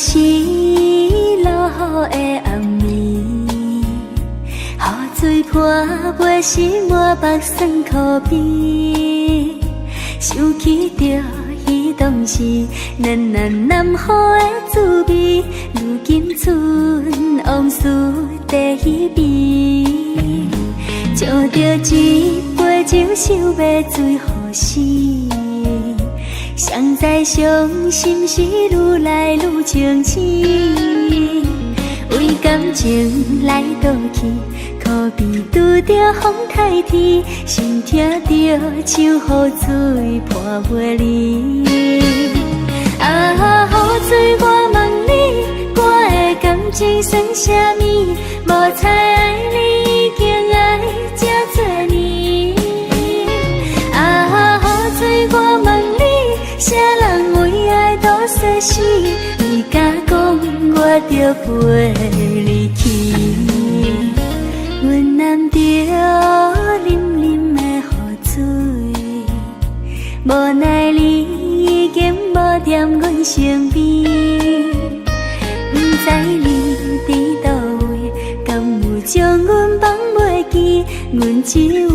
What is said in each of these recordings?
是落雨的暗暝，雨水泼袂是满目酸苦味。想起著彼当时，咱咱南雨的滋味，如今賰往事提彼边。照著一杯酒，想欲醉予死。谁知伤心事愈来愈清醒，为感情来赌气，可比拄著风太天，心疼著像雨水破袂离。啊，雨水，我问你，我的感情算啥物？无彩爱你已經愛這多年。啊，雨水，我問你，啥人為愛賭生死？你敢講我著陪你去？阮攬著淋淋的雨水，無奈你已經無踮阮身邊，毋知你佇佗位，敢有將阮放袂記？阮只有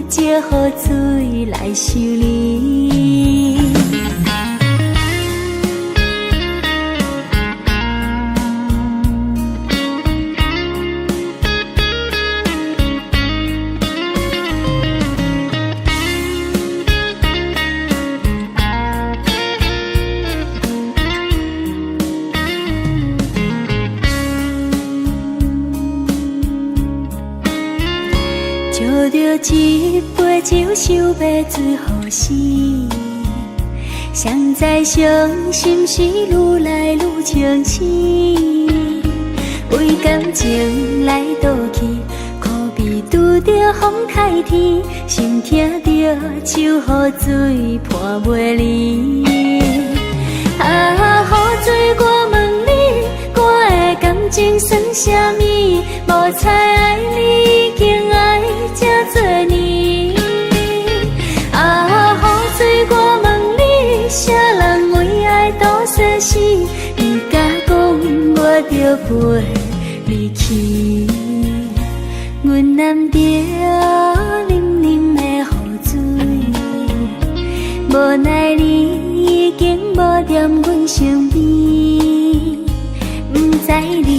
借雨水來想你。照著一杯酒，想欲醉予死。誰知傷心事愈來愈清醒，為感情來賭氣，可比拄著風太天，心疼著像雨水潑袂離。啊，雨水，我問你，我的感情算啥物？無彩愛你已經愛這多年。啊，雨水，我問你，啥人為愛賭生死？你敢講我著陪你去？阮攬著淋淋的雨水，無奈你已經無踮阮身邊，毋知你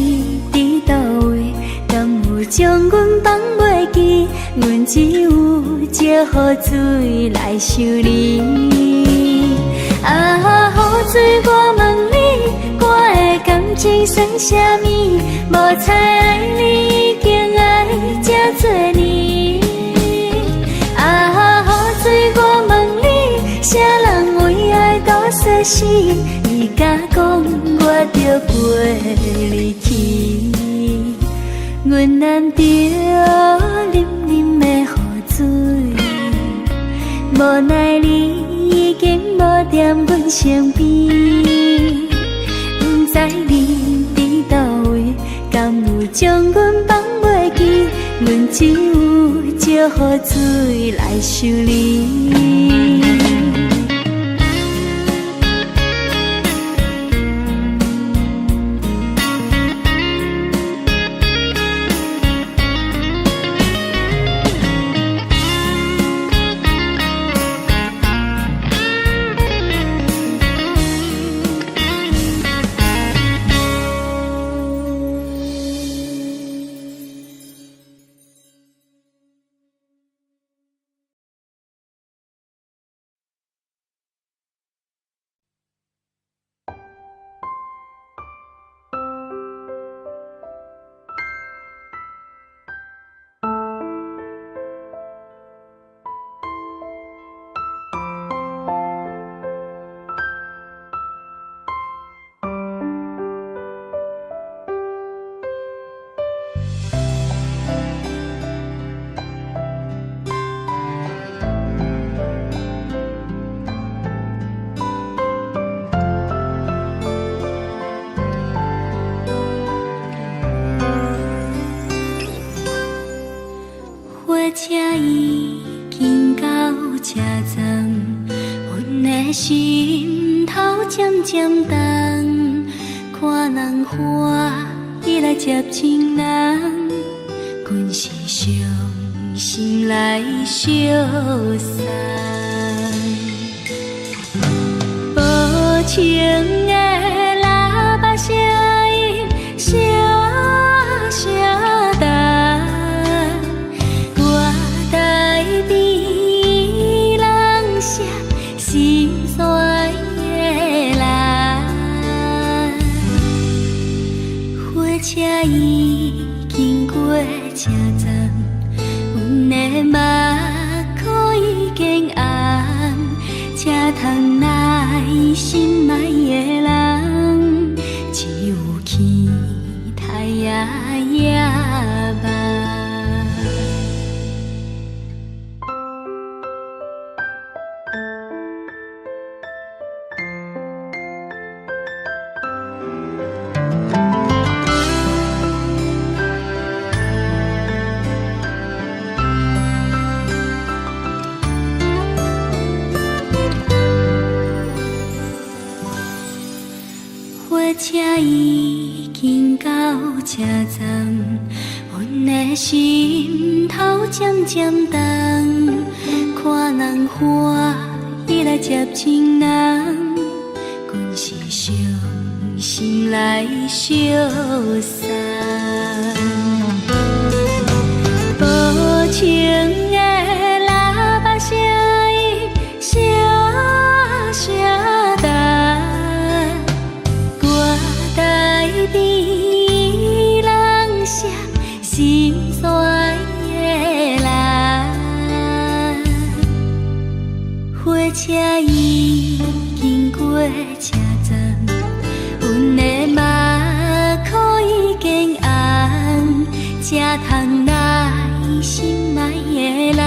佇佗位，敢有將阮放袂記？阮只有借雨水來想你。啊，雨水，我問你，我的感情算啥物？無彩愛你已經愛這多年。啊，雨水，我問你，啥人為愛賭生死？你敢講我著陪你去？阮攬著淋淋的雨水，無奈你已經無踮阮身邊，毋知你佇佗位，敢有將阮放袂記？阮只有借雨水來想你。火車已經到車站，阮的心頭漸漸重，看看人歡喜來接情人，阮是傷心來相送。無情的喇叭聲音，聲聲重，月台邊人寫心酸的人。火車已經過車站，阮的目眶已經紅，車窗內心愛的人，只有期待夜夜梦。火車已經到車站，阮的心頭漸漸重，看人歡喜來接情人，阮是傷心來相送。無情的喇叭聲音，聲聲重。月台邊人寫心酸的人，火車已經過車站，阮的目眶已經紅，車窗內心愛的人，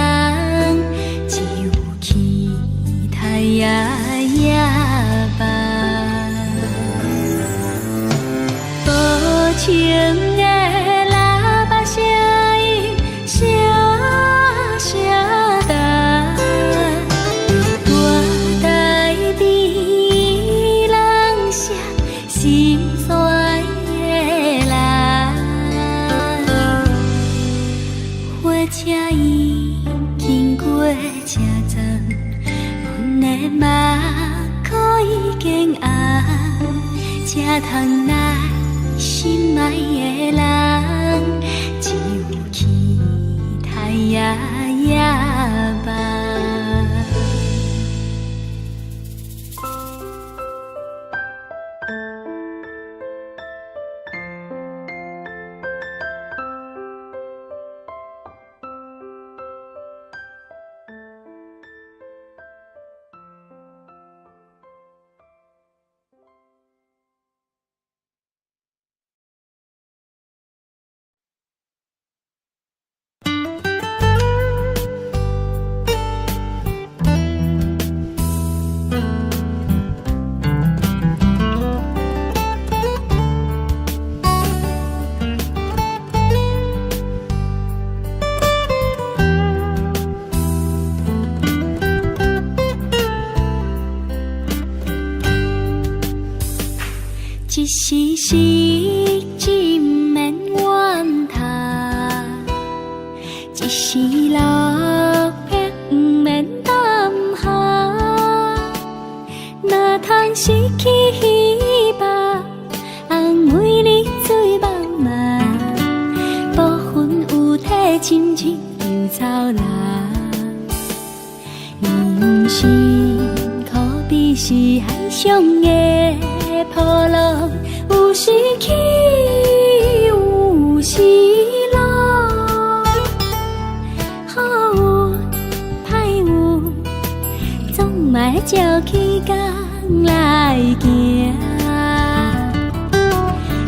只有期待夜夜梦。無情的喇叭聲音，聲聲重。月台邊人寫心酸的人，火車已經過車站，阮的目眶已經紅，車窗內心愛的人，只有期待夜夜梦。一時失志毋免怨嘆，一時落魄毋免胆寒。哪通失去希望，红梅绿水茫茫，无魂有体，亲像幽草人。人生可比是海上的波浪，有時起，有時落。好運歹運，總嘛會照起工來行。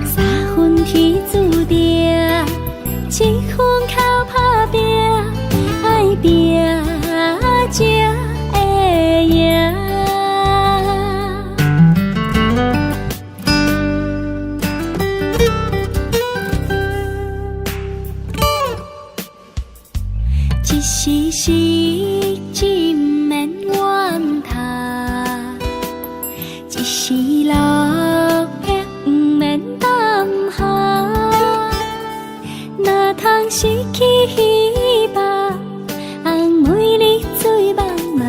三分天注定，七分靠打拼，愛拼才會贏。一時失志毋免怨嘆，一時落魄毋免通失去希望，红梅绿水茫茫，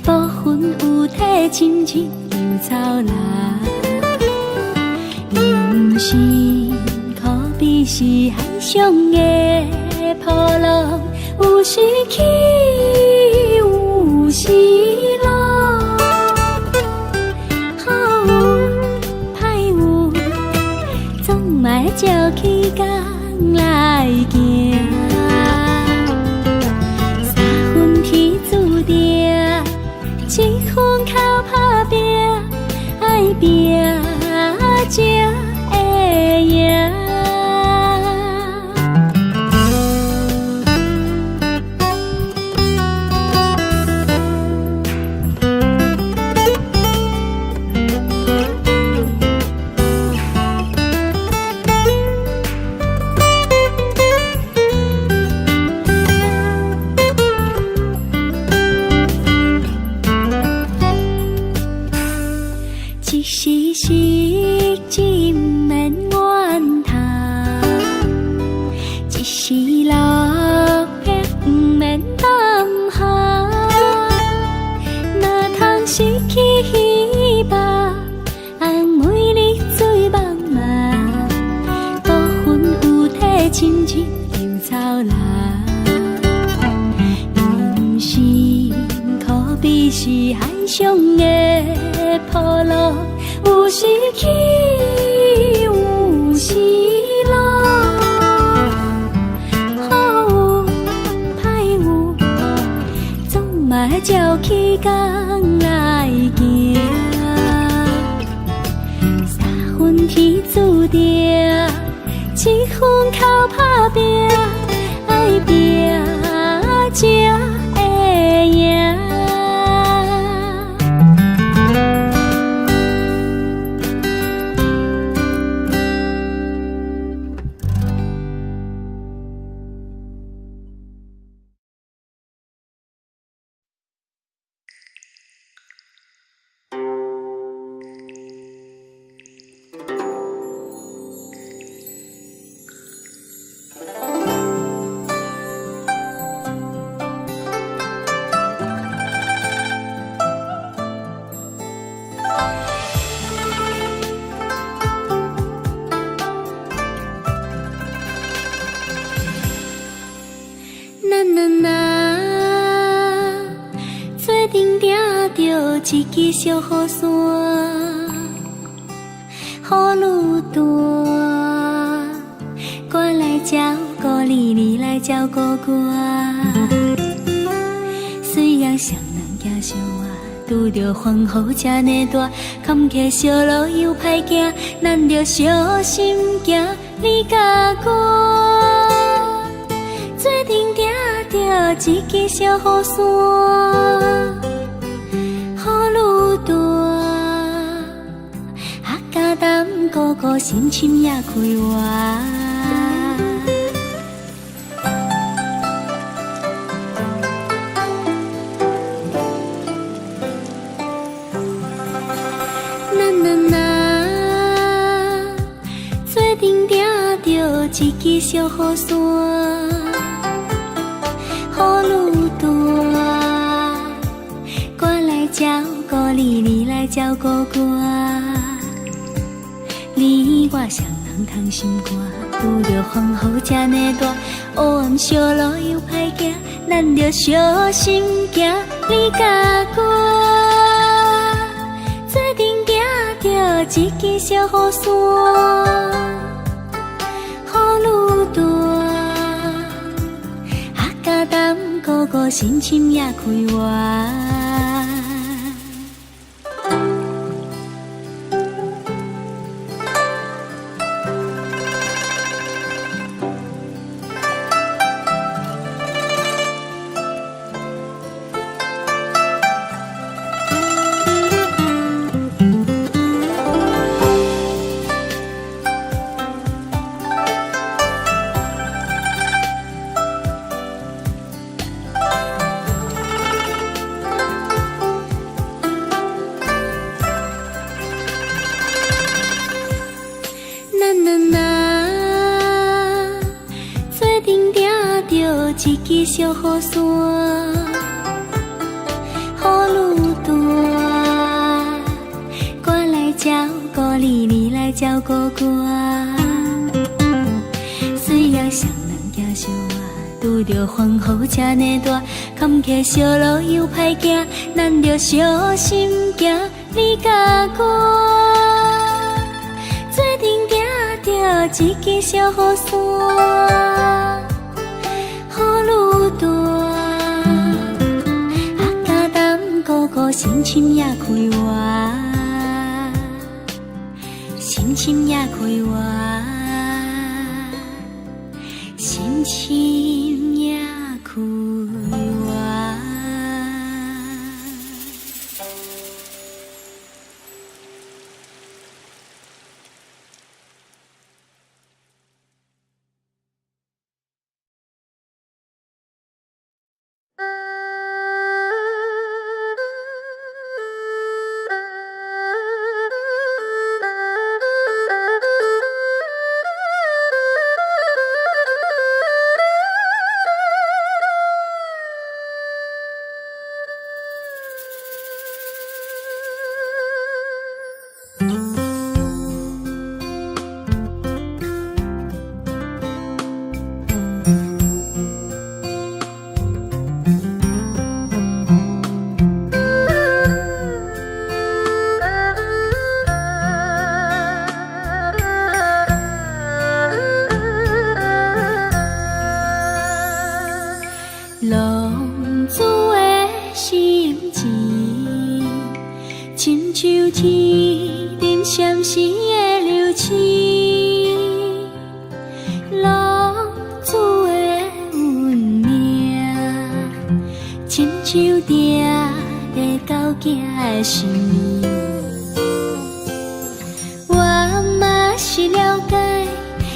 部分有体深深幽草人。人生可比是海上的波浪，有時起，有時落。好運歹運，總嘛會照起工來行。三分天注定，七分靠打拚，愛拼才會贏。一時失志毋免怨嘆，一時落魄毋免膽寒。哪通失去希望，紅梅綠水茫茫，部分有體深深幽草人。人生可比是海上的波浪，有時起，有時落。好運歹運，總嘛會照起工來行。三分天注定，七分靠打拚，愛拼才會贏。咱若做陣定著一支小雨傘，雨愈大，我來照顧你，你來照顧我。雖然雙人行相活，拄著風雨這呢大，坎坷小路又歹行，咱著小心行，你佮我。做陣定著一支小雨傘，雨愈大，客家擔哥哥心深也快活。咱若做陣定著一支小雨傘，雨愈大，我來照顧你，你來照顧我。你我雙人同心肝，拄著風雨這呢大，黑暗小路又歹行，咱著小心行，你佮我。做陣定著一支小雨傘，雨愈大，客家擔哥哥心深也快活。一支小雨傘，雨愈大，我來照顧你，你來照顧我。雖然雙人行小活，拄著風雨遮爾大，坎坷小路又歹行，咱著小心行，你佮我。做陣行著一支小雨傘，雨愈大，阿加擔哥哥心深也快活，心深也快活，心深也快活。浪子的心情，親像天頂閃閃的流星。浪子的運命，親像定在狗仔的生命。我嘛是了解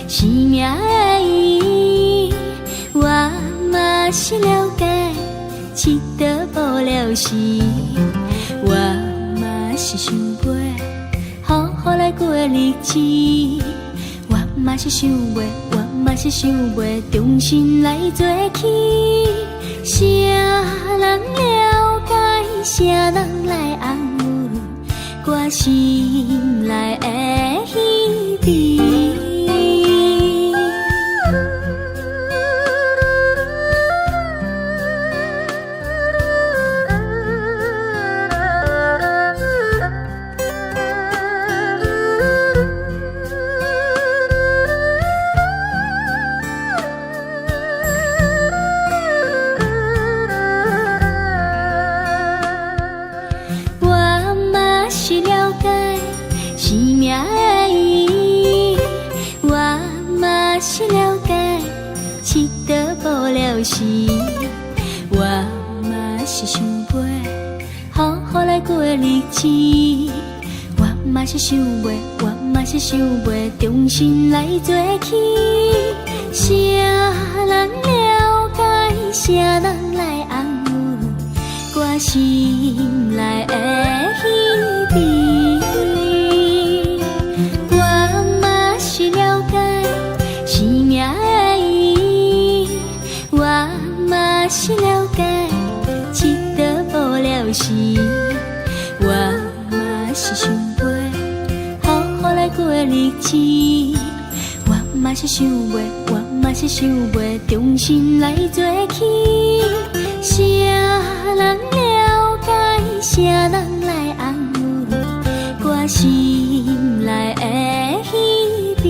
生命的意義，我嘛是了解一刀無了時，我嘛是想袂好好來過日子，我嘛是想袂，我嘛是想袂重新來做起。誰人了解，誰人來安慰我心內的彼暝？我嘛是了解生命的意義，我嘛是了解一刀無了時，我嘛是想袂好好來過日子，我嘛是想袂，我嘛是想袂重新來做起。誰人了解，誰人來安慰我心內的彼暝？我嘛是了解生命的意義，我嘛是了解一刀無了時，我嘛是想袂好好來過日子，我嘛是想袂，我嘛是想袂重新來做起。誰人了解，誰人來安慰我心內的彼暝？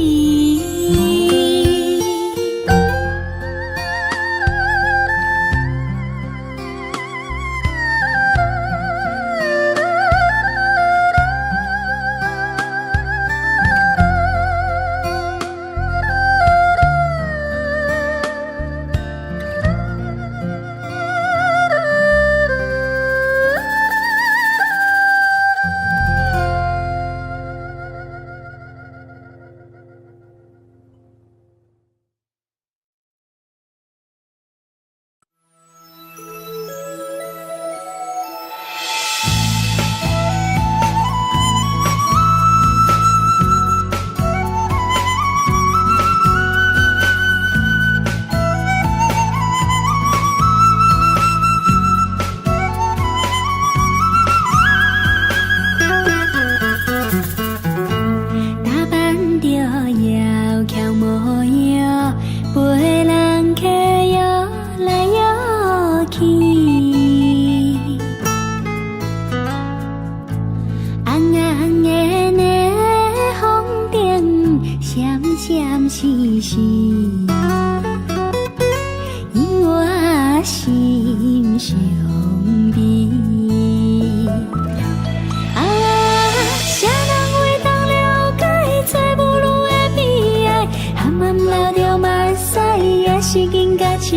是緊共笑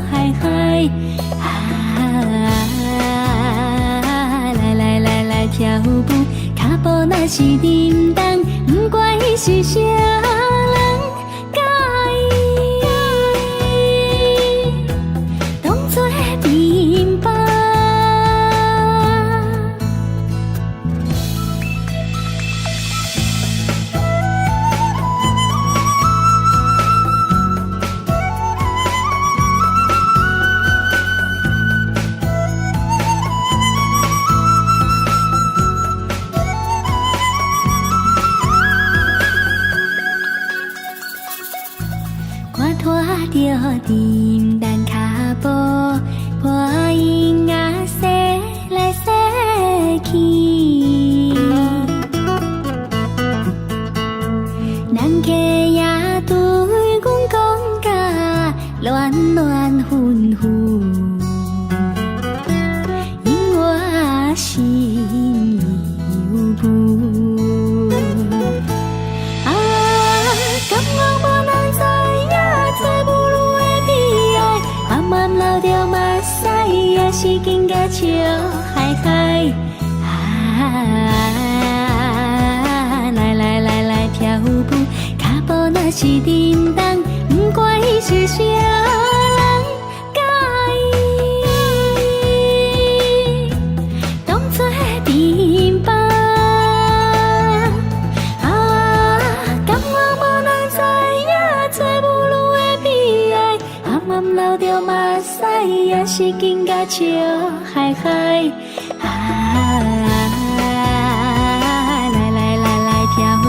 嗨嗨。啊，來來來來跳舞，跤步若是沉重，毋管伊是啥人佮意，當作平凡。我拖著沉重跤步，破音仔踅來踅去。人客也對阮講甲亂亂紛紛，因我心猶無。啊，甘願無人知影做母女的悲哀，暗暗流著目屎，也是緊共笑嗨嗨。啊，來來來來跳舞，跤步若是沉重，毋管伊是啥人佮意，當作平凡。啊，甘願無人知影做母女的悲哀，暗暗流著目屎，也是緊共笑嗨嗨。啊，來來來來跳舞，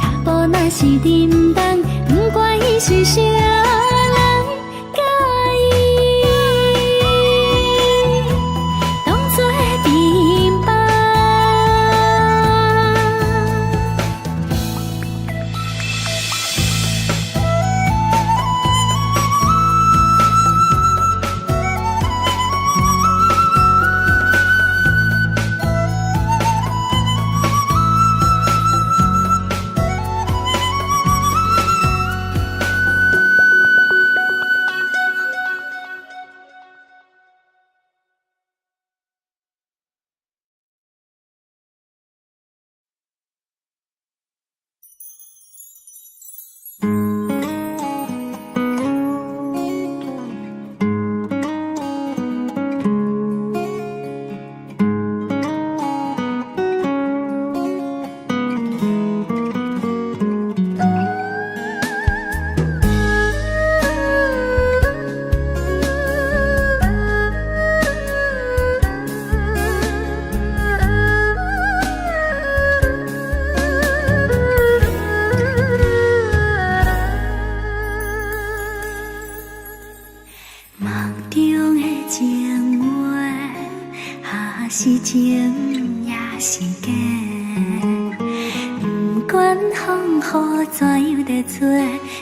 跤步若是沉重，毋管伊是啥人佮意，當作平凡。夢中的情話，還是真也是假？不管風雨怎樣在吹，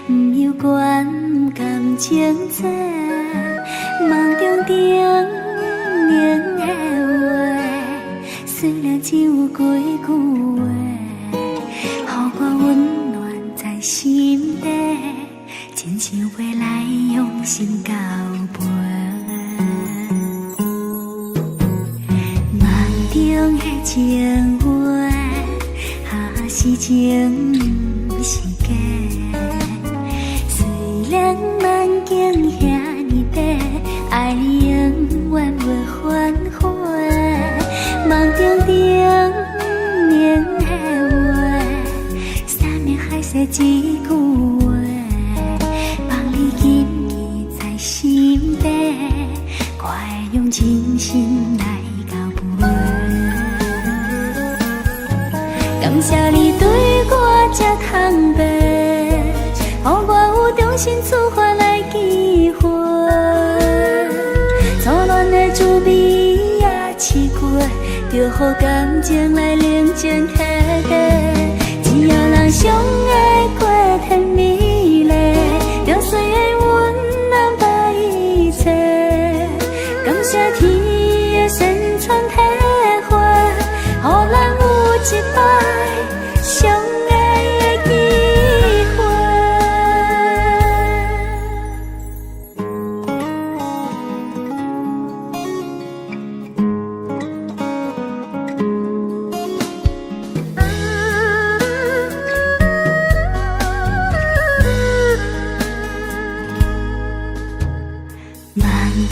毋猶管感情多。夢中叮嚀的話，雖然只有幾句話，予我溫暖在心底，真想欲來用心交陪。夢中的情話，還是真是假？雖然夢境遐爾短，愛永遠袂反悔。夢中叮嚀的話，山盟海誓一句話，望你緊記在心底，我會用真心來交陪。感謝你對我這坦白，予我有重新出發來機會。初戀的滋味也試過，著予感情來冷靜徹底。只要人相愛過甜美麗，就算會溫暖一切。感謝天的善傳體會，予咱有一擺相愛的機會。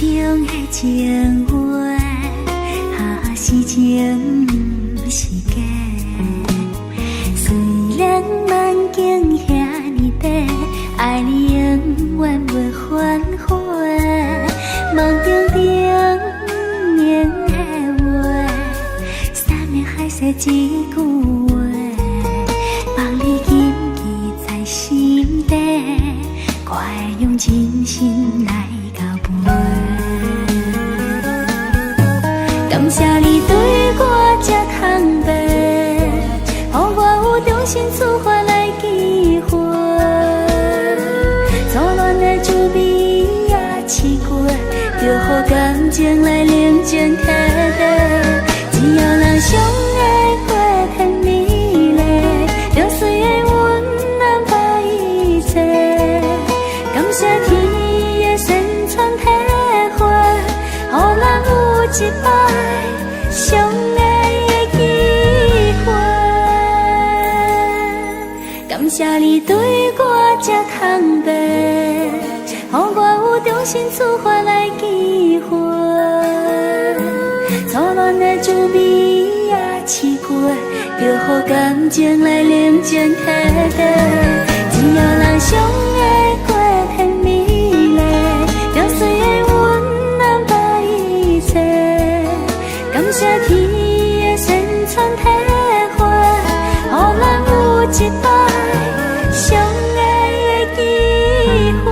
中的情話，哈是真毋是假。雖然夢境遐爾短，愛你永遠袂反悔。夢中中應的話，山盟海誓一句話，放你謹記在心底，我會用真心來交陪。感謝你對我這坦白，予我有重新出發來機會。初戀的滋味也試過，著予感情來冷靜徹底。只要人相愛過甜美麗，就算會阮難把一切。感謝天的善傳體會，予咱有一擺相愛的機會。感謝你對我這坦白，予我有重新出發來機會。初戀的滋味也試過，著予感情來冷靜徹底。只要人相愛過甜美麗，就算會阮難把一切。感謝天的善傳體會，予咱有一擺相愛的機會。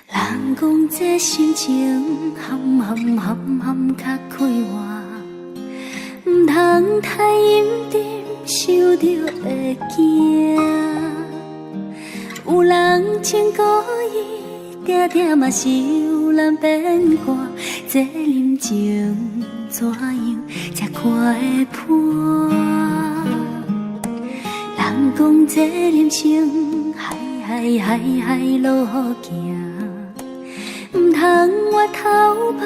人講這心情含含含含較快活，毋通太認真，受著會驚。有人穿孤衣，定定嘛是有人變卦。這人情怎樣才看會破？人講這人生海海海海路行，毋通回頭望，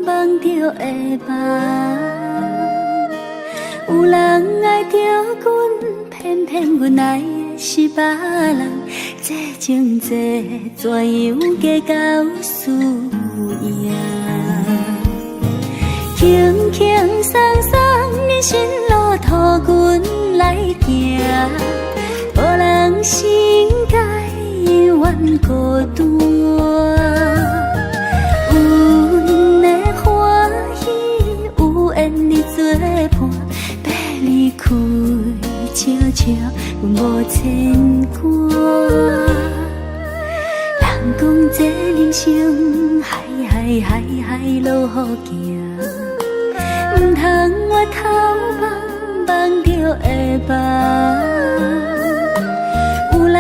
望著會茫。有人愛著阮，偏偏阮愛的是別人。這情這怎樣計較輸贏？輕輕鬆鬆，人生路途阮來行，無人心甘永遠孤單。阮的歡喜有緣你做伴，欲離開笑笑，阮無牽掛。人講這人生海海海海路行，毋通回頭望，望著會茫。有人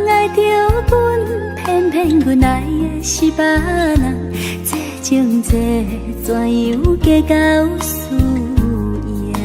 愛著阮，偏偏阮愛的是別人。這情這怎樣計較輸贏？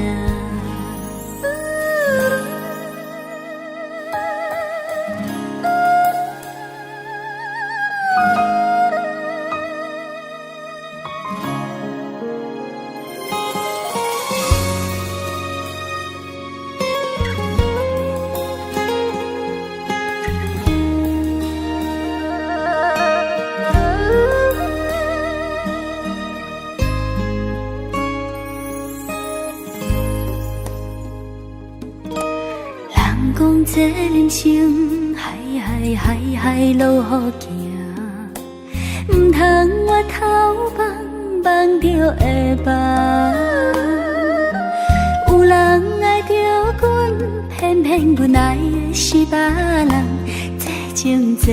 人講這人生，海海海海落雨行，毋通回頭望，望著會夢。有人愛著阮，偏偏阮愛的是別人。這情這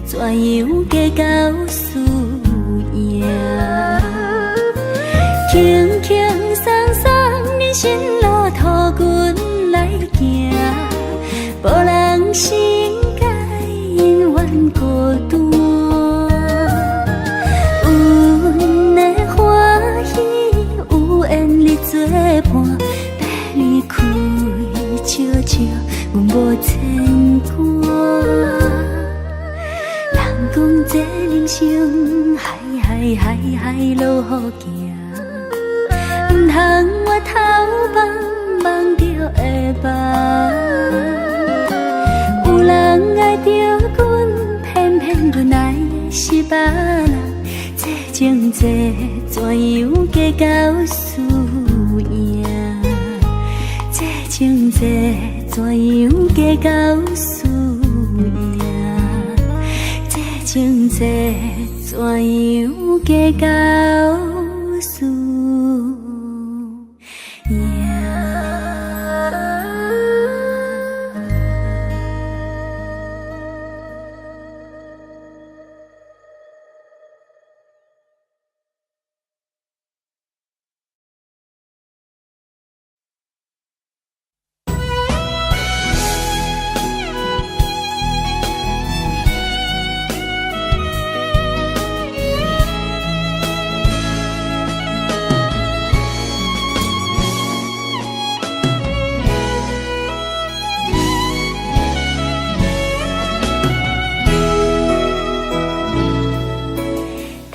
怎樣計較輸贏？輕輕鬆鬆，人生路途阮來行，無人心甘永遠孤單。阮的歡喜有緣你做伴，欲離開笑笑，阮無牽掛。人講這人生海海海海落雨行，毋通回頭望，望著會夢。有人愛著阮，偏偏阮愛的是別人。這情這怎樣計較輸贏？這情這怎樣計較輸贏？這情這怎樣計較輸贏？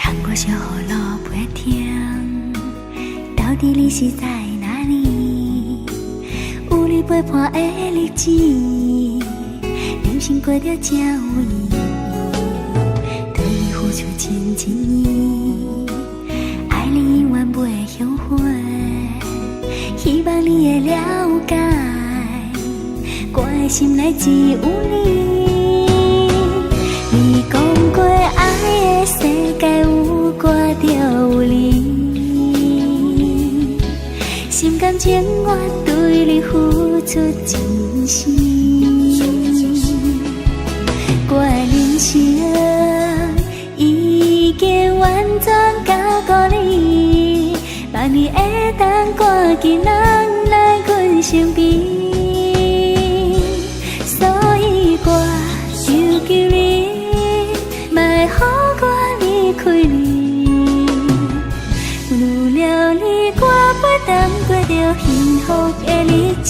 通過小雨落袂停，到底你是在哪裡？有你陪伴的日子，人生過得才有意義。對你付出真情意，愛你永遠袂後悔。希望你會了解，我的心內只有你。你講過愛的世界有我就有你，心甘情願對你付出真心。我的人生已經完全交予你，望你會當趕緊人來阮身邊。所以我求求你，莫予我離開你。除了你，我袂當過著幸福的日子。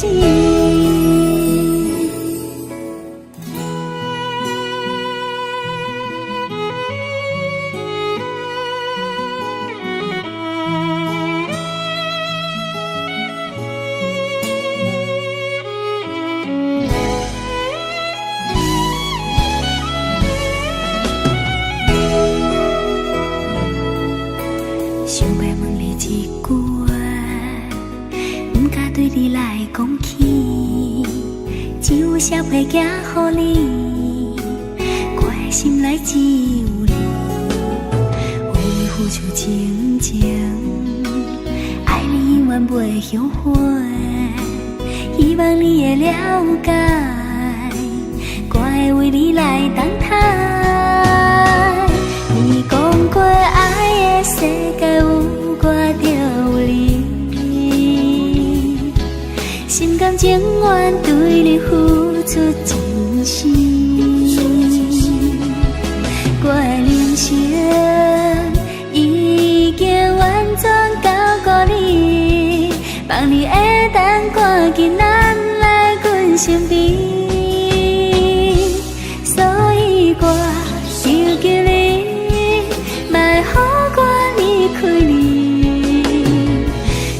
想欲問你一句話，毋敢對你來講起，只有寫批寄予你，我的心內只有你，為你付出真情，愛你永遠袂後悔，希望你會了解，我會為你來等待。你講過愛的世界有我就有你，心甘情願對你付出真心。我的人生已經完全交予你，望你會當趕緊人來阮身邊。所以我求求你，莫予我離開你。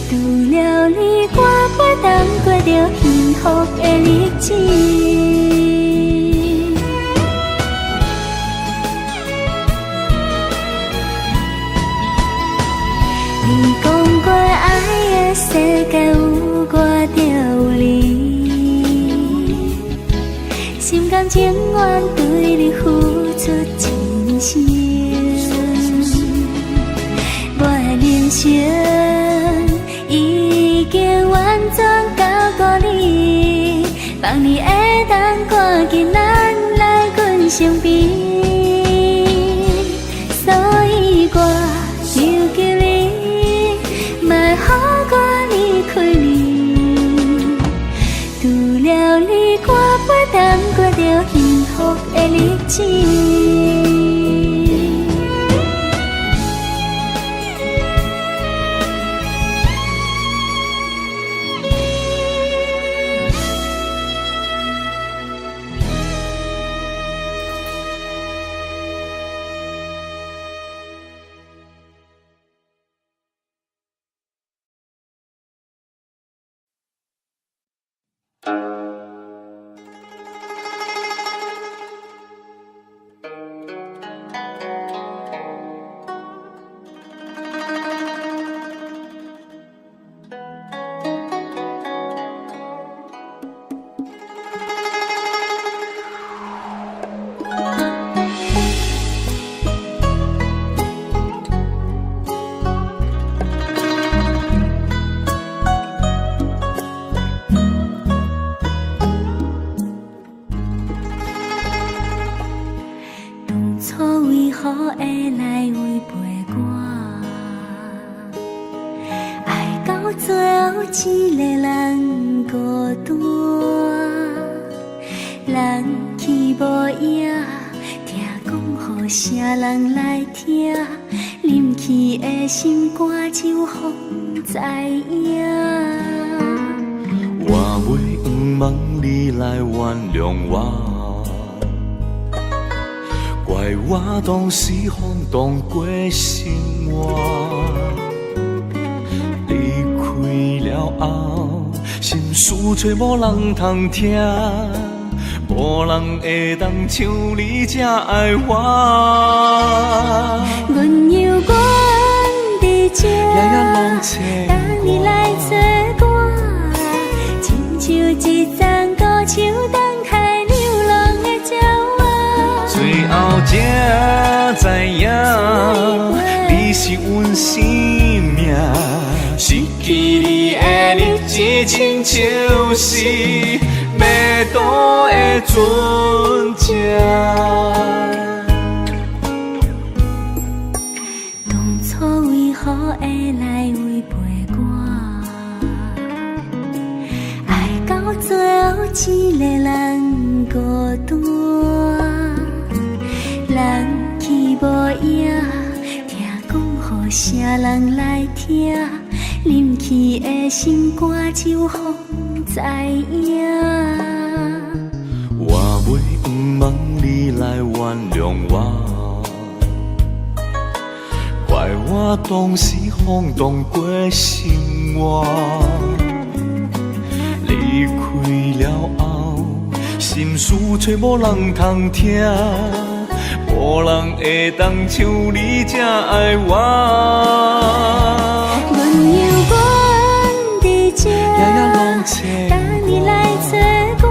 除了你，我袂當過著幸福的日子。你講過愛的世界有我就有你，情願對你付出一生。我的人生已經完全交予你，放你會當趕緊咱來阮身邊，所以我求求你，莫予我離開你。除了你，我袂當過著幸福的日子。當初為何會來違背我？愛到最後一个人孤單，人去無影，聽講予啥人來聽？忍去的心肝就予知影。我袂向望你來原諒我，怪我當時放蕩過生活。離開了後，心事揣無人通聽，無人會當像你這愛我。阮猶原佇這，夜夜攏牽等你來找我，親像一丛孤樹等待流浪的鳥仔。最後才知影，你是阮生命，失去你的日子，親像是迷途的船隻。當初為何會來違背我？愛到最後一个人孤單，人去無影，聽講予啥人來聽？忍去的心肝就予知影。我袂向望你來原諒我，怪我當時放蕩過生活。離開了後，心事揣無人通聽，無人會當像你這愛我。阮猶原佇這，夜夜攏牽等你來找我，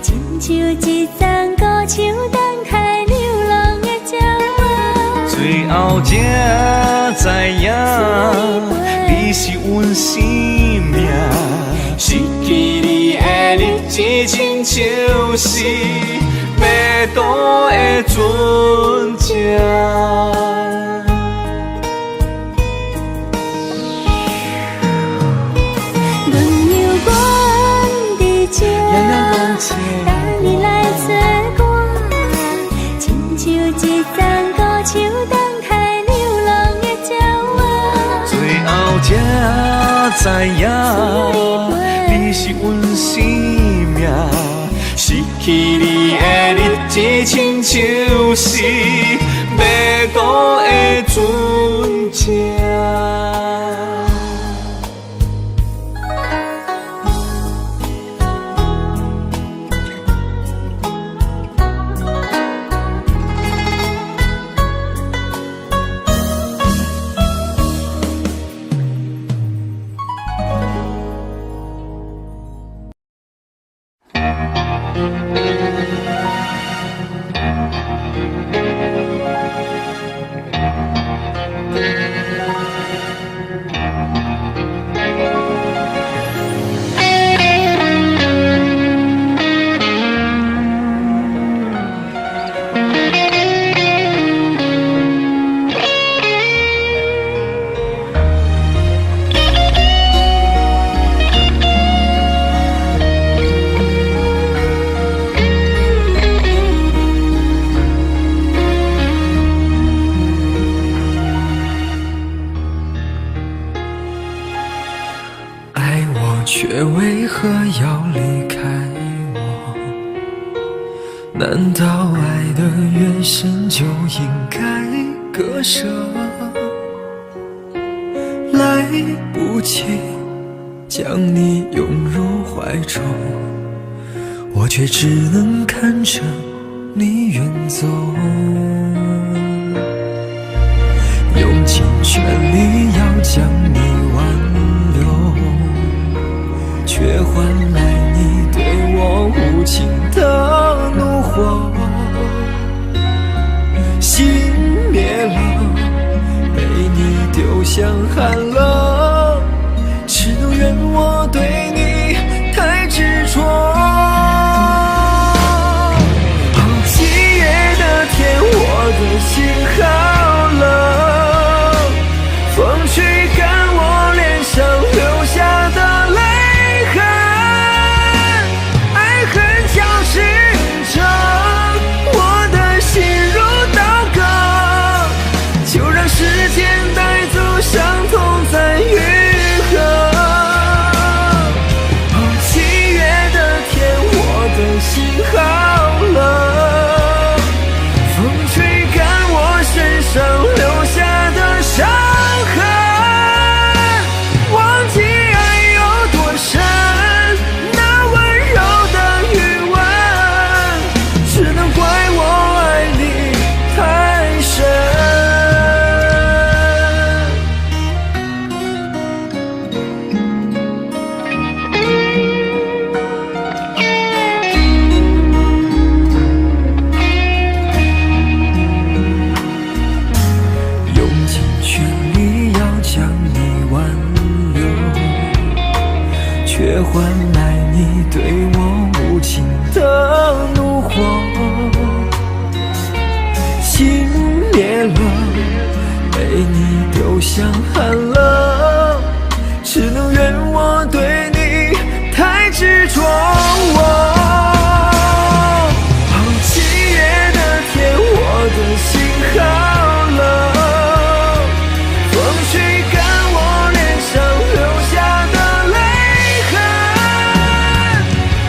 親像一丛孤樹等待流浪的鳥仔。最後才知影，你是阮生命，失去你的日子，親像是迷途的船隻。阮猶原佇這，夜夜攏牽等你來找我，親像一丛孤樹等待流浪的鳥仔。最後才知影，你是阮生命，失去你的日子，親像是迷途的船隻。卻為何要離開我？難道愛得越深就應該割捨？來不及將你擁入懷中，我卻只能看着你遠走。用盡全力要將你挽留，卻換來你對我無情的怒火。心滅了，被你丟向寒冷，只能怨我對你太執著。哦，7月的天，我的心好冷，風吹乾我臉上留下的淚痕，愛恨交織成我的心如刀割，就讓時間帶走傷痛再愈合。哦，7月的天，我的心好冷，風吹乾我身上留下的傷痕，忘記愛有多深，那溫柔的餘溫，只能怪我愛你太深。用盡全力要將你挽留，卻換來你對我無情的怒火。心滅了，被你丟向寒冷，只能怨我對你太執著。哦，7月的天，我的心好冷，風吹乾我臉上留下的淚痕，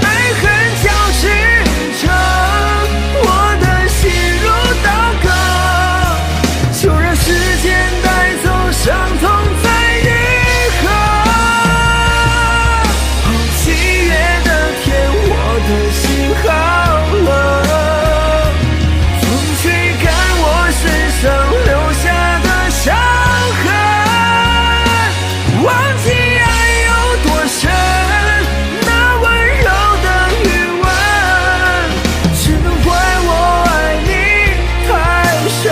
愛恨交織成我的心如刀割，就讓時間帶走傷痛再愈合。哦，7月的天，我的心好冷，風吹乾我身上留下的傷痕，忘記愛有多深，那溫柔的餘溫，只能怪我愛你太深。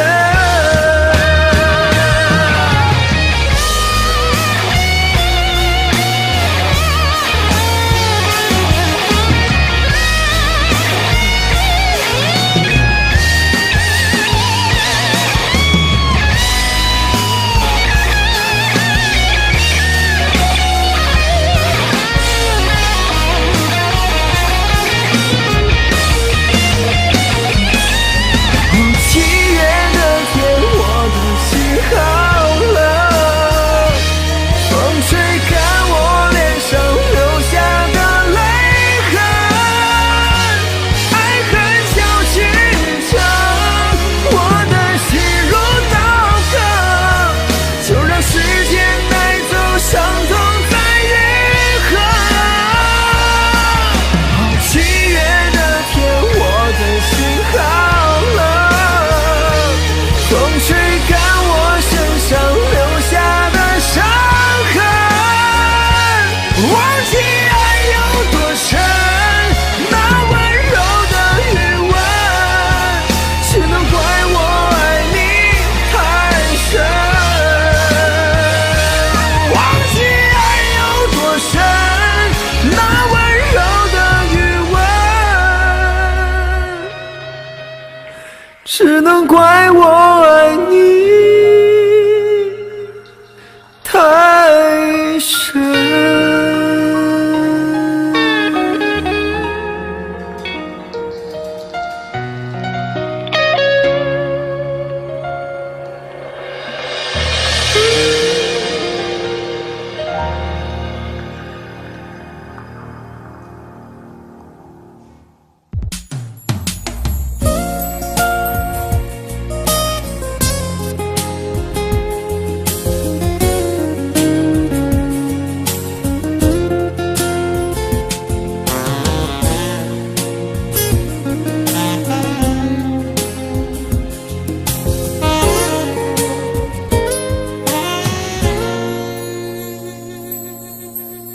哦，7月的天，我的心好冷，風吹乾我臉上留下的淚痕，愛恨交織成我的心如刀割，就讓時間帶走傷痛再愈合。哦，7月的天，我的心好冷，風吹乾我身上留下的傷痕，忘記愛有多深，那溫柔的餘溫，只能怪我愛你太深。忘記愛有多深，那溫柔的餘溫，只能怪我愛你太深。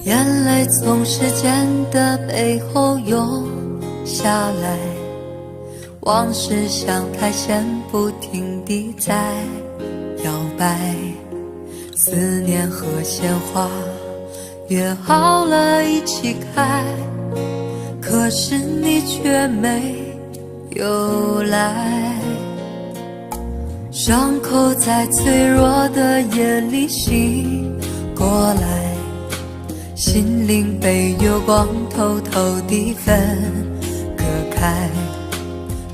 眼淚從時間的背後湧下來，往事像苔蘚不停地在搖擺，思念和鮮花約好了一起開，可是你卻沒有來。傷口在脆弱的夜裡醒過來，心靈被月光偷偷地分割開，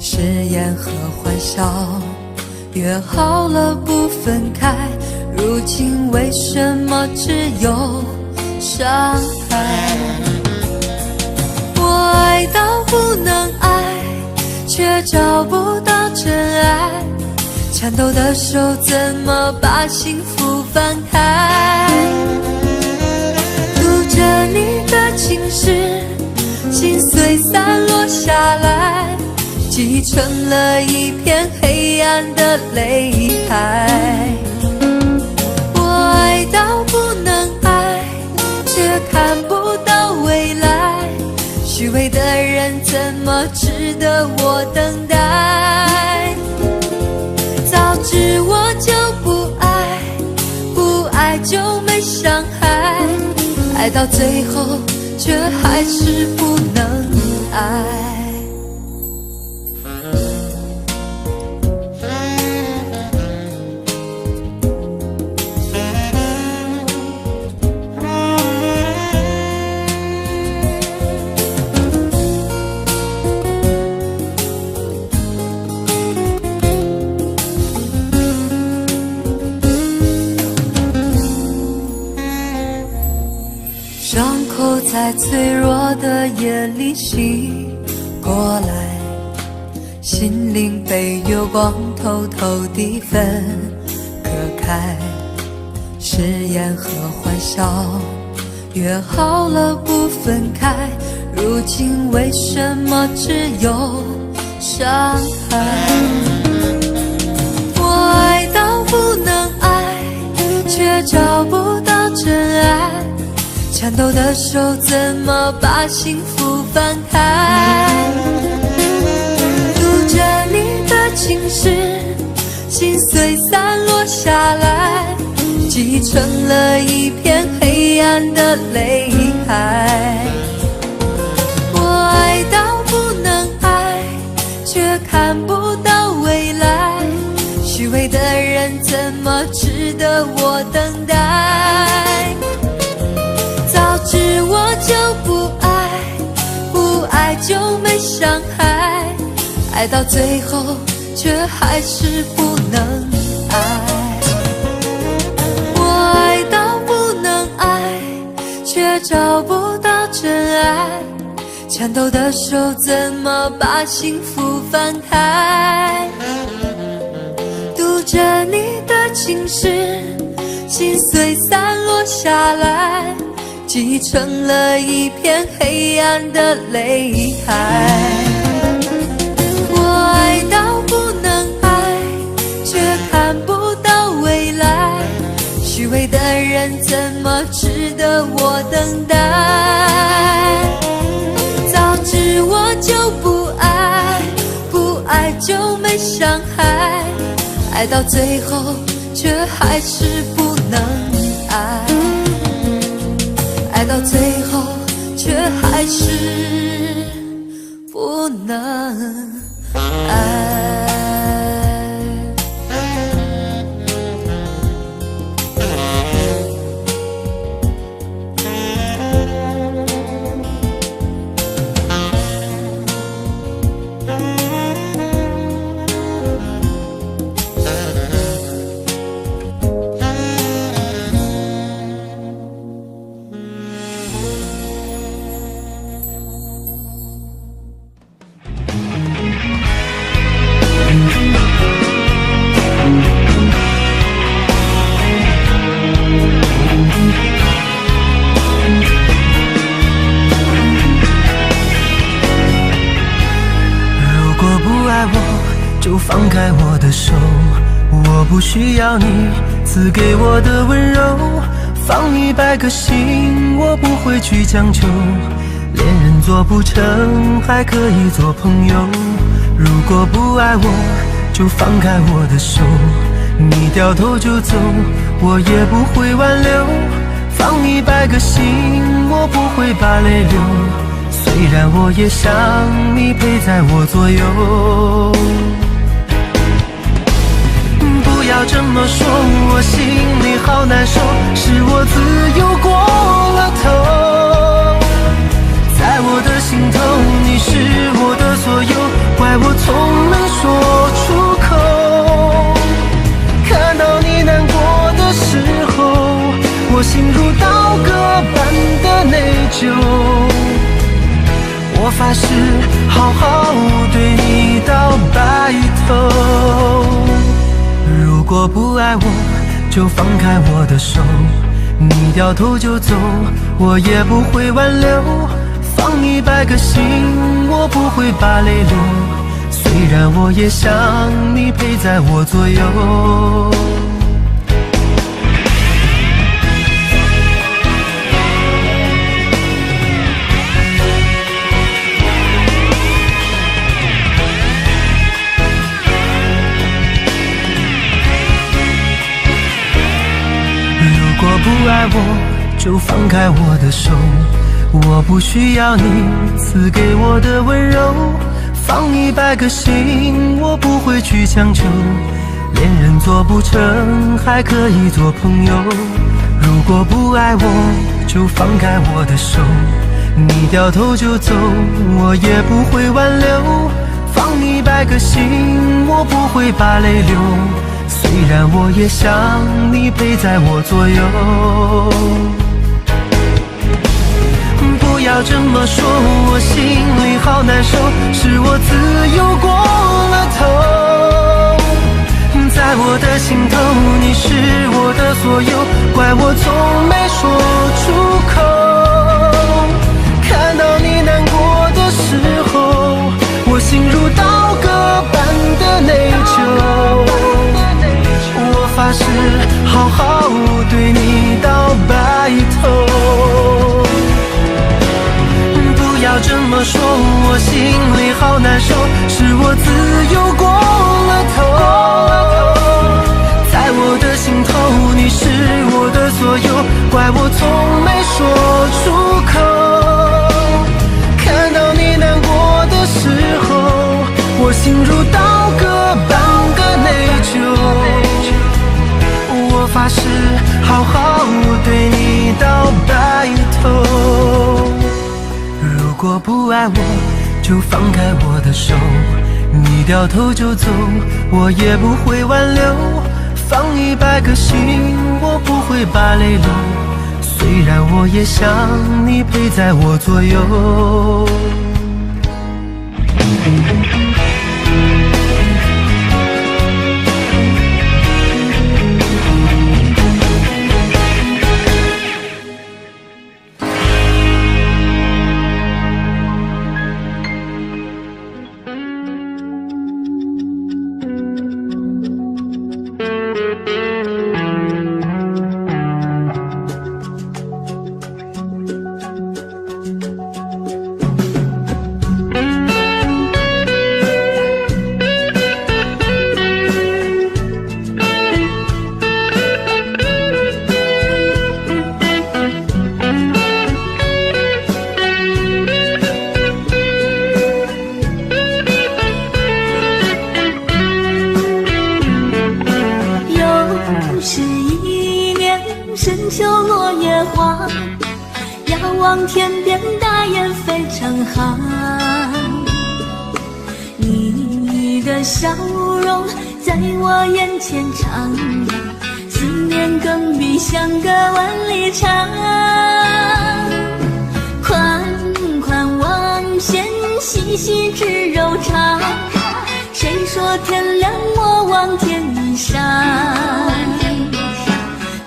誓言和歡笑約好了不分開，如今為什麼只有傷害？我愛到不能愛，卻找不到真愛，顫抖的手怎麼把幸福翻開？讀著你的情詩，心碎散落下來，積成了一片黑暗的淚海。我愛到不能愛，卻看不到未來，虛偽的人怎麼值得我等待？早知我就不愛，不愛就沒傷害，愛到最後卻還是不能愛。傷口在脆弱的夜裡醒過來，心靈被月光偷偷地分割開，誓言和歡笑約好了不分開，如今為什麼只有傷害？我愛到不能愛，卻找不到真愛，顫抖的手怎麼把幸福翻開？讀著你的情詩，心碎散落下來，積成了一片黑暗的淚海。我愛到不能愛，卻看不到未來，虛偽的人怎麼值得我等待？早知我就不愛，不愛就沒傷害，愛到最後卻還是不能愛。我愛到不能愛，卻找不到真愛，顫抖的手怎麼把幸福翻開？讀著你的情詩，心碎散落下來，積成了一片黑暗的淚海。我愛到不能愛，卻看不到未來，虛偽的人怎麼值得我等待？早知我就不愛，不愛就沒傷害，愛到最後卻還是不能愛，愛到最後卻還是不能愛。就放開我的手，我不需要你賜給我的溫柔，放100個心，我不會。會去強求。戀人做不成，還可以做朋友。如果不愛我，就放開我的手。你掉頭就走，我也不會挽留。放一百個心，我不會把淚流。雖然我也想你陪在我左右。不要這麼說，我心裡好難受，是我自由過了頭。在我的心頭，你是我的所有，怪我從沒說出口。看到你難過的時候，我心如刀割般的內疚。我發誓好好對你到白頭。如果不愛我，就放開我的手。你掉頭就走，我也不會挽留。放一百個心，我不會把淚流。雖然我也想你陪在我左右。如果不愛我，就放開我的手。我不需要你賜給我的溫柔。放一百個心，我不會去強求。戀人做不成，還可以做朋友。如果不愛我，就放開我的手。你掉頭就走，我也不會挽留。放一百個心，我不會把淚流。雖然我也想你陪在我左右。不要這麼說，我心裡好難受，是我自由過了頭。在我的心頭，你是我的所有，怪我從沒說出口。看到你難過的時候，我心如刀割般的內疚。我發誓好好對你到白頭。不要這麼說，我心裡好難受，是我自由過了頭。在我的心頭，你是我的所有，怪我從沒說出口。看到你難過的時候，我心如刀割般的內疚。我發誓好好對你到白頭。如果不愛我，就放開我的手。你掉頭就走，我也不會挽留。放一百個心，我不會把淚流。雖然我也想你陪在我左右。望天邊大雁飛成行，你的笑容在我眼前徜徉，思念更比相隔萬里長。款款往線，細細致柔腸。誰說天亮我望天上？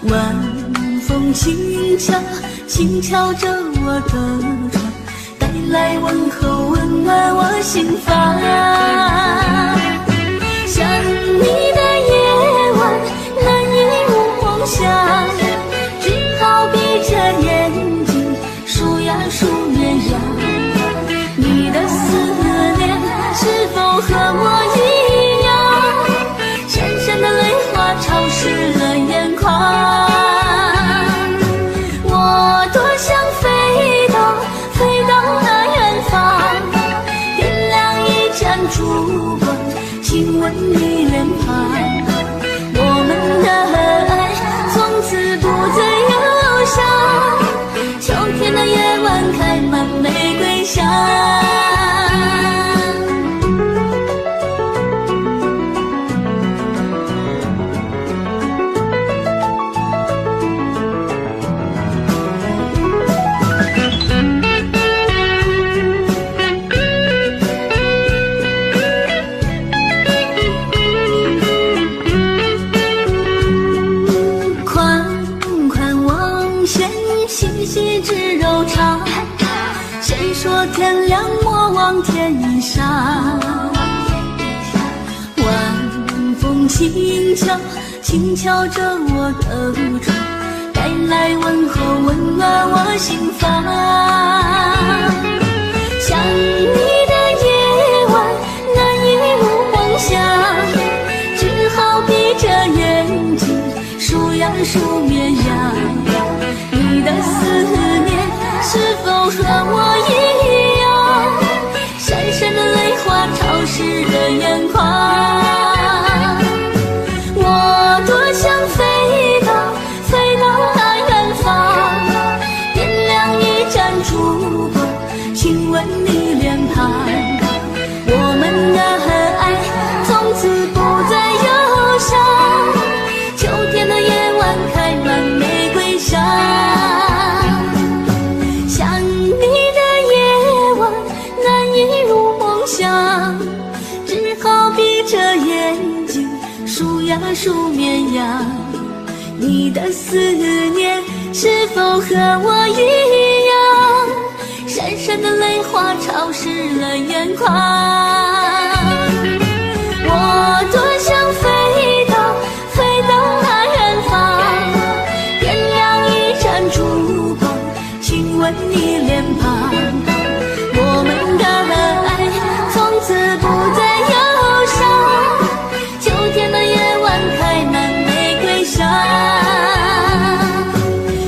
晚風輕敲，輕敲着我的窗，帶來問候，溫暖我心房。想你的夜晚難以入夢鄉，只好閉着眼睛說誰說天亮莫望天上？晚風輕敲，輕敲着我的窗，帶來問候，溫暖我心房。想你的夜晚難以入夢鄉，只好閉着眼睛數呀數綿羊。你的思念是否和我一樣？潸潸的淚花潮濕了眼眶。我多想飛到，飛到那遠方，點亮一盞燭光，親吻你臉龐。我們的愛從此不再憂傷。秋天的夜晚開滿玫瑰香。想你的夜晚難以入夢鄉，只好閉着眼睛數呀數綿羊。你的思念是否和我一樣？潸潸的淚花潮濕了眼眶。我多想飛到，飛到那遠方，點亮一盞燭光，親吻你臉龐。我們的愛從此不再憂傷。秋天的夜晚開滿玫瑰香。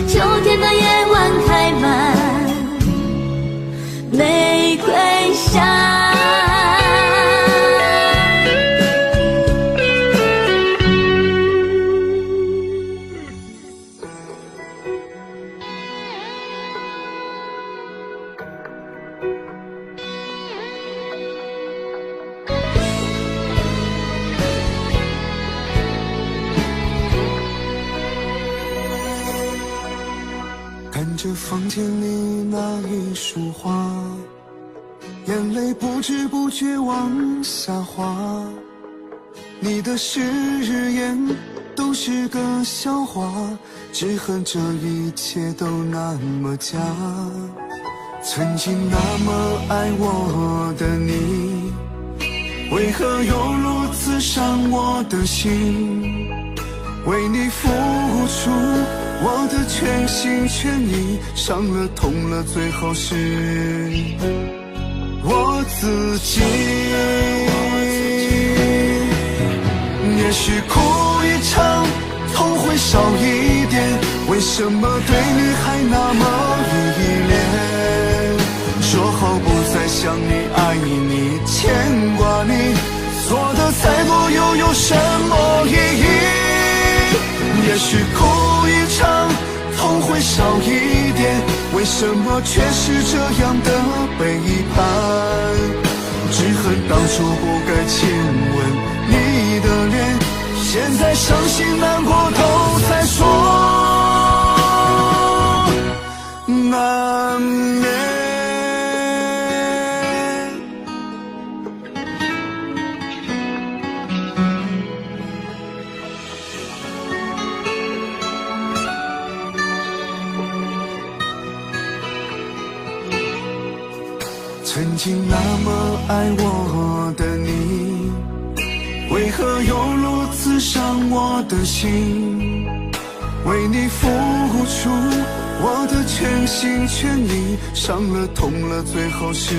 秋天的夜晚開滿玫瑰香。看着房間裡那一束花，眼淚不知不覺往下滑。你的誓言都是個笑話，只恨這一切都那麼假。曾經那麼愛我的你，為何又如此傷我的心？為你付出我的全心全意，傷了痛了，最後是我自己。也許哭一場，痛會少一點，為什麼對你還那麼依戀？說好不再想你、愛你、牽掛你，做的再多又有什麼意義？也許哭一場，痛會少一點，為什麼卻是這樣的背叛？只恨當初不該親吻你的臉，現在傷心難過都在所難免。曾經那麼愛我的你，為何又如此傷我的心？為你付出我的全心全意，傷了痛了，最後是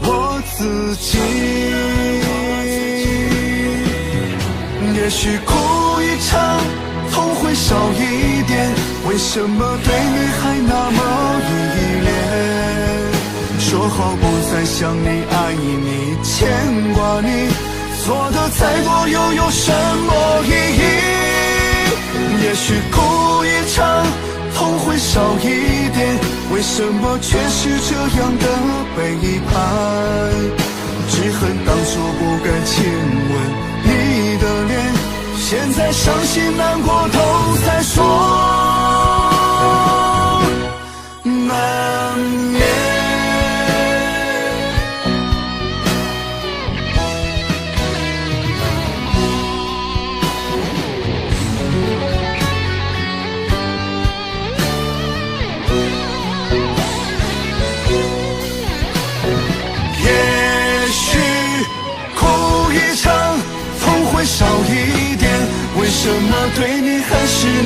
我自己。也許哭一場，痛會少一點，為什麼對你還那麼依戀？說好不再想你、愛你、牽掛你，做的再多又有什麼意義？也許哭一場，痛會少一點，為什麼卻是這樣的背叛？只恨當初不該親吻你的臉，現在傷心難過都在所難免。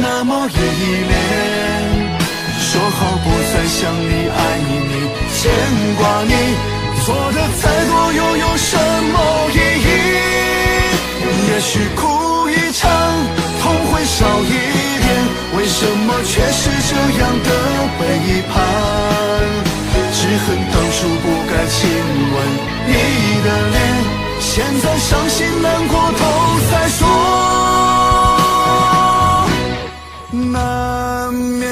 那麼依戀。說好不再想你、愛你、牽掛你，做的再多又有什麼意義？也許哭一場，痛會少一點，為什麼卻是這樣的背叛？只恨當初不該親吻你的臉，現在傷心難過都在所難免。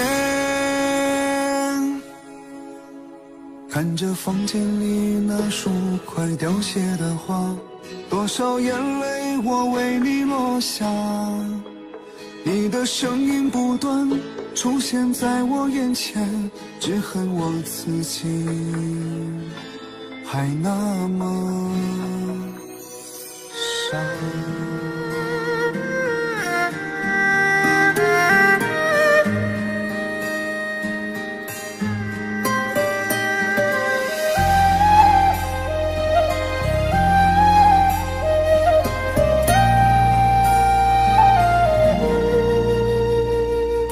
看着房間裡那束快凋謝的花，多少眼淚我為你落下。你的聲音不斷出現在我眼前，只恨我自己還那麼傻。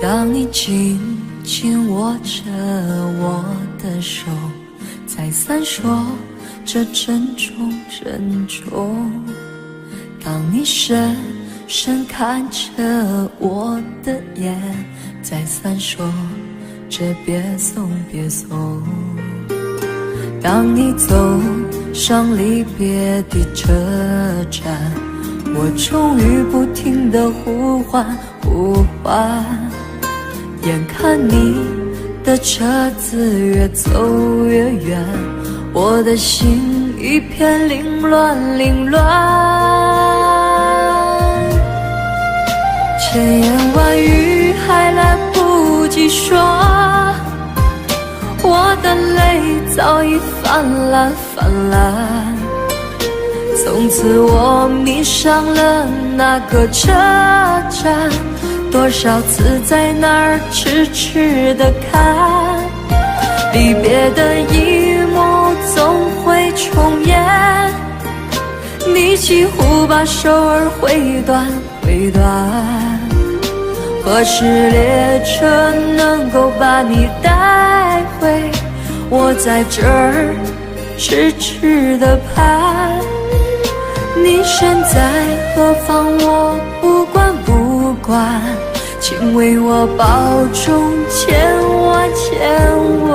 當你緊緊握着我的手，再三說着珍重珍重。當你深深看着我的眼，再三說着別送別送。當你走上離別的車站，我終於不停地呼喚呼喚。眼看你的車子越走越遠，我的心一片凌亂凌亂。千言萬語還來不及說，我的淚早已泛濫泛濫。從此我迷上了那個車站，多少次在那兒痴痴的看，離別的一幕總會重演。你幾乎把手兒揮斷揮斷，何時列車能夠把你帶回？我在這兒痴痴的盼。你身在何方？我不管不管，請為我保重千萬千萬。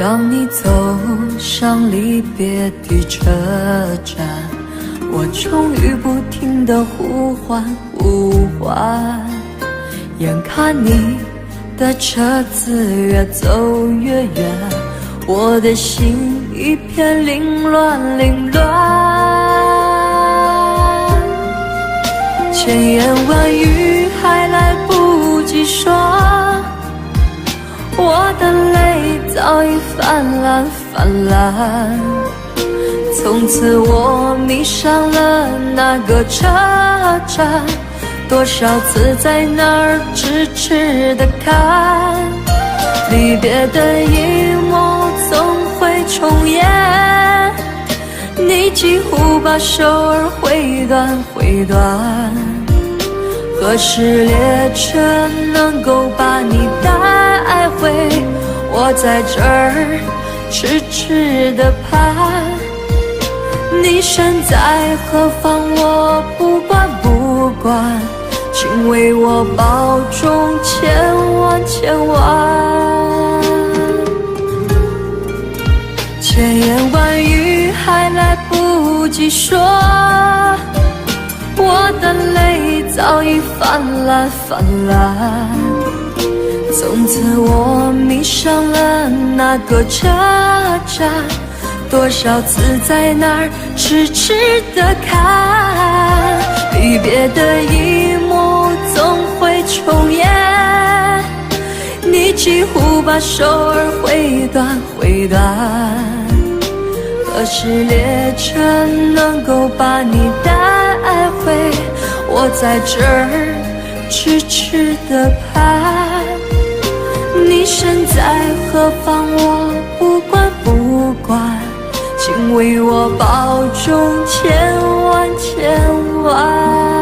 當你走上離別的車站，我終於不停地呼喚呼喚。眼看你的車子越走越遠，我的心一片凌亂凌亂。千言萬語還來不及說，我的淚早已泛濫泛濫。從此我迷上了那個車站，多少次在那兒痴痴的看，離別的一幕總會重演。你幾乎把手兒揮斷揮斷，何時列車能夠把你帶回？我在這兒痴痴的盼。你身在何方？我不管不管，請為我保重千萬千萬。千言萬語還來不及說，我的淚早已泛濫泛濫。從此我迷上了那個車站，多少次在那兒痴痴的看，離別的一幕總會重演。你幾乎把手兒揮斷揮斷，何時列車能夠把你帶回？我在這兒痴痴的盼。你身在何方，我不管不管，請為我保重千萬千萬。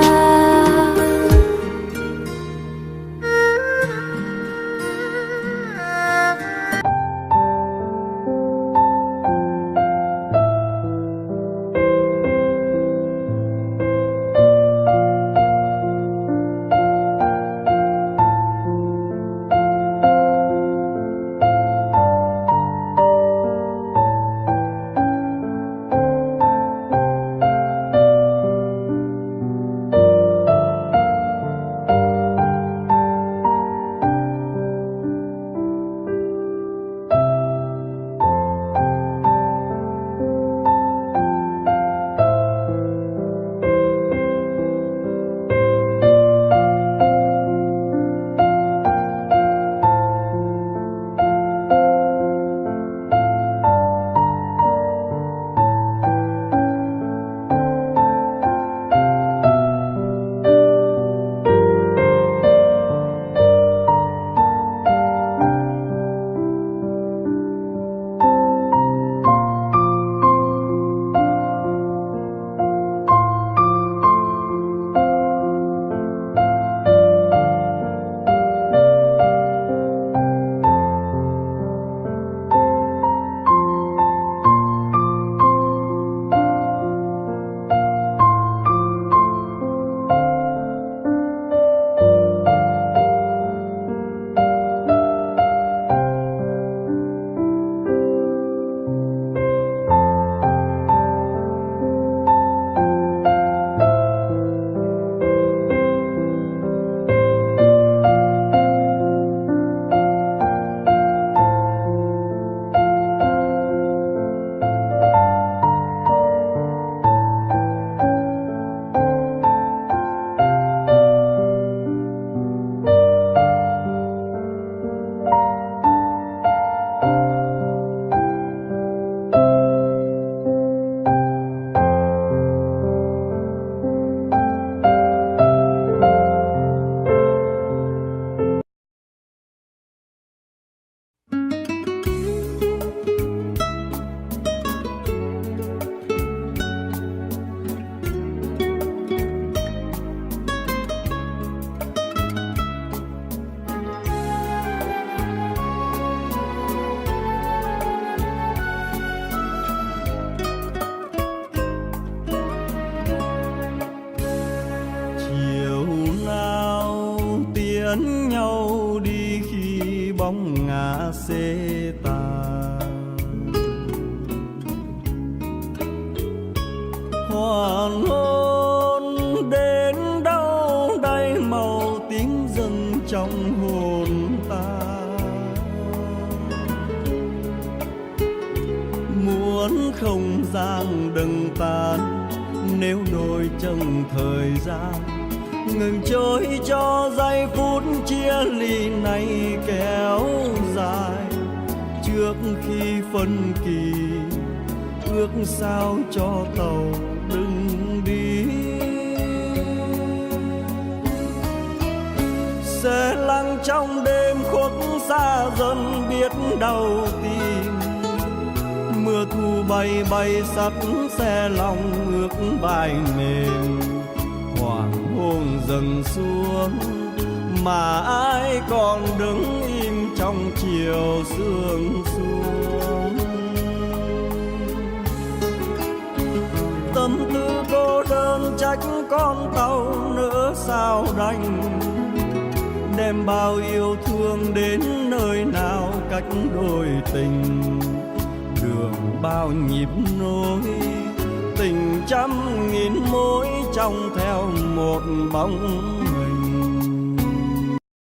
ngã xê tàn. Hoàng hôn đến đâu đây màu tím dâng trong hồn ta, muốn không gian đừng tan nếu đôi chân thời gian ngừng trôi cho giây phút chia ly này kéo dài. Trước khi phân kỳ ước sao cho tàu đừng đi, xe lăn trong đêm khuất xa dần biết đâu tìm. Mưa thu bay bay sắt xe lòng ước bài mềm, hoàng hôn dần xuống mà ai còn đứng im trong chiều sương xuống. Tâm tư cô đơn trách con tàu nỡ sao đành, đem bao yêu thương đến nơi nào cách đôi tình. Đường bao nhịp nối tình trăm nghìn mối trong theo một bóng hình.